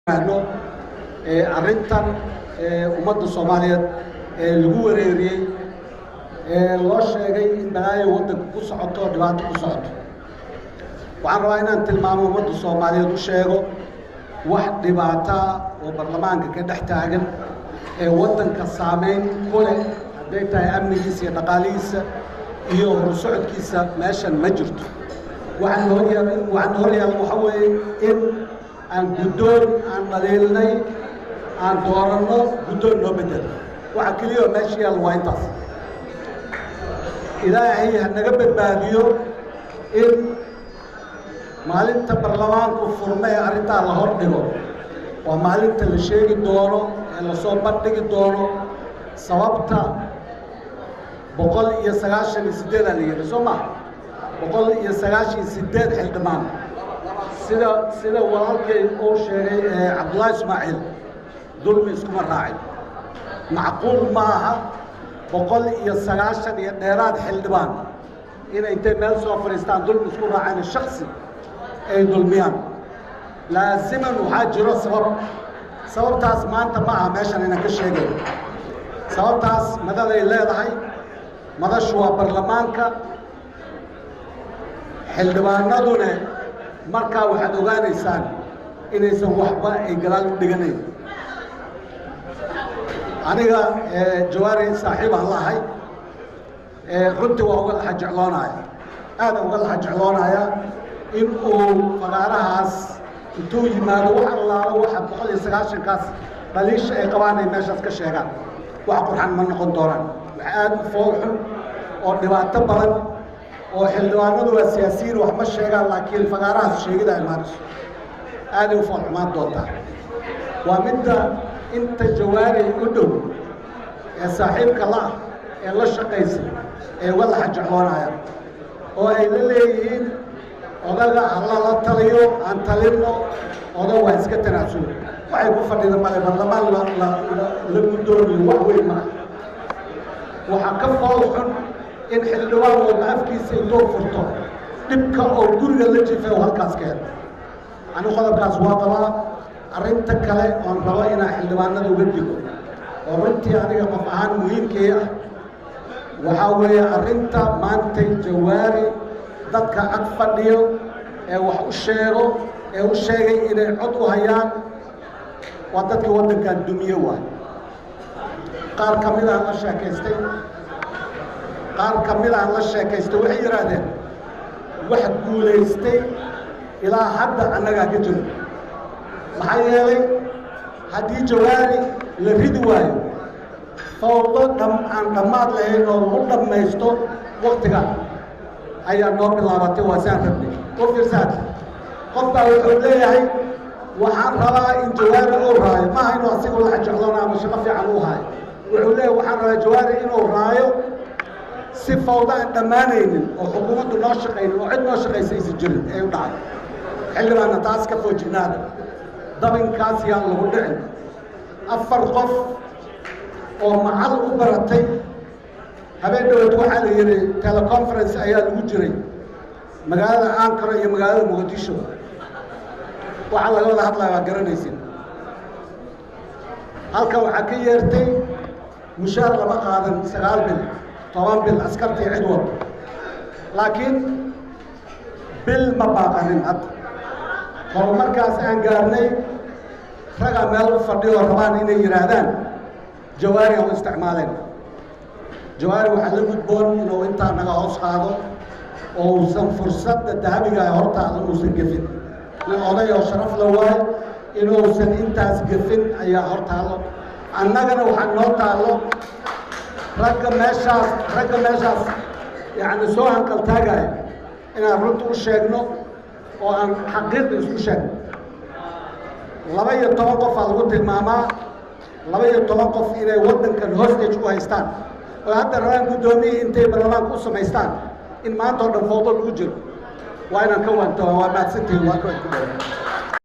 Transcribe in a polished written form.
Fahno arrintan ummadda Soomaaliyeed ee lagu wareeriyey ee loo sheegay in balaayo waddanka ku socoto oo dhibaato ku socoto. Waxaan rabaa inaan tilmaamo, ummadda Soomaaliyeed u sheego, wax dhibaataa oo baarlamaanka ka dhex taagan ee waddanka saameyn ku leh, hadday tahay amnigiisa iyo dhaqaalihiisa iyo horusocodkiisa, meeshan ma jirto. Waxaan horyaal, waxaan horyaal waxa weeye in aan guddoon aan dhaliilnay aan dooranno, guddoon noo bedelo. Waxa keliya oo meesha yaal waa intaas. Ilaahay ha naga badbaadiyo in maalinta baarlamaanku furma ee arrintaa la hor dhigo. Waa maalinta la sheegi doono ee lasoo bandhigi doono sababta 198 aa la yidhi, soo maha? 198 xildhibaan, sida walaalkay uu sheegay Cabdullaahi Ismaaciil, dulmi iskuma raacin. Macquul ma aha 190 iyo dheeraad xildhibaan inay intay meel soo fadhiistaan dulmi isku raacaan, shaksi ay dulmiyaan. Laasiman waxaa jiro sabab. Sababtaas maanta ma aha meeshan inaan ka sheegayo. Sababtaas madaday leedahay, madashu waa baarlamaanka, xildhibaanadune markaa waxaad ogaanaysaan inaysan waxba ay gadaal u dhiganayn. Aniga Jawaari saaxiibaan lahay, runtii waa uga laxa jecloonaya, aada uga laxa jecloonaya in uu fagaarahaas intuu yimaado wax allaalo waxa 190-kaas dhaliisha ay qabaan ay meeshaas ka sheegaan. Wax qurxan ma noqon doonaan, wax aada u fool xun oo dhibaato badan oo xildhibaanadu waa siyaasiyiin, wax ma sheegaan, laakiin fagaarahaas sheegida imaanayso aaday u fool xumaan doontaa. Waa midda inta Jawaari u dhow ee saaxiibka la-ah ee la shaqaysa ee uga laxa jecloonayaan oo ay la leeyihiin odaga hala la taliyo, aan talinno, oda waa iska tanaasulo. Waxay ku fadhida male, baarlamaan la guddoomiyo wax weyn maa. Waxaa ka fool xun in xildhibaan walba afkiisa intuu furto dhibka oo guriga la jifay oo halkaas keeno. Anigu qodobkaas waa qabaa. Arrinta kale oon rabo inaan xildhibaanada uga digo oo runtii aniga qof ahaan muhiimkii ah waxaa weeye arrinta maantay Jawaari dadka ag fadhiyo ee wax u sheego ee u sheegay inay cod u hayaan waa dadkii waddankan dumiye waay. Qaar ka mid aan la sheekaystay, qaar ka mid aan la sheekaystay, waxay yidhaahdeen wax guulaystay ilaa hadda annagaa ka jiro, maxaa yeelay haddii Jawaari la ridi waayo fawdo dham aan dhammaad lahayn oo lagu dhammaysto waktiga ayaa noo bilaabatay. Waa saan rabnay. U fiirsaad, qof baa wuxuu leeyahay waxaan rabaa in Jawaari uu raayo, maaha inuu asigu laxa jecloona ama shaqo fiican uu haayo. Wuxuu leeyahay waxaan rabaa Jawaari inuu raayo si fawdo aan dhammaanaynin oo xukuumaddu noo shaqaynin oo cid noo shaqaysa aysan jirin ay u dhacay. Xildhibaanna taas ka foojignaada, dabinkaas yaan lagu dhicin. 4 qof oo macal u baratay, habeen dhaweed waxaa la yidhi teleconference ayaa lagu jiray magaalada Ankara iyo magaalada Muqdisho, waxaa laga wada hadlaya waa garanaysin. Halkan waxaa ka yeertay mushaar lama qaadan 9 bil, 10 bil, askartii cid walba, laakiin bil ma baaqanin. Hadda horumarkaas aan gaarnay ragaa meel u fadhiyo oo rabaan inay yidhaahdaan Jawaari aan u isticmaaleen. Jawaari waxaa la gudboon inuu intaa naga hoos qaado oo uusan fursadda dahabiga ee hortaada uusan gefin. Nin oday oo sharaf la waayo, inuusan intaas gefin ayaa hor taallo. Annagana waxaa noo taallo ragga meeshaas yacni soo hanqaltaagaya inaan runta u sheegno oo aan xaqiiqda isku sheegno. 12 qof aa lagu tilmaamaa, 12 qof inay waddankan hostage u haystaan oo hadda rabaan guddoomiyihii intay baarlamaanka u samaystaan in maanta oo dhan fawdo lagu jiro. Waa inaan ka waantoa. Waa mahadsantihiin, waa ka ku dhow.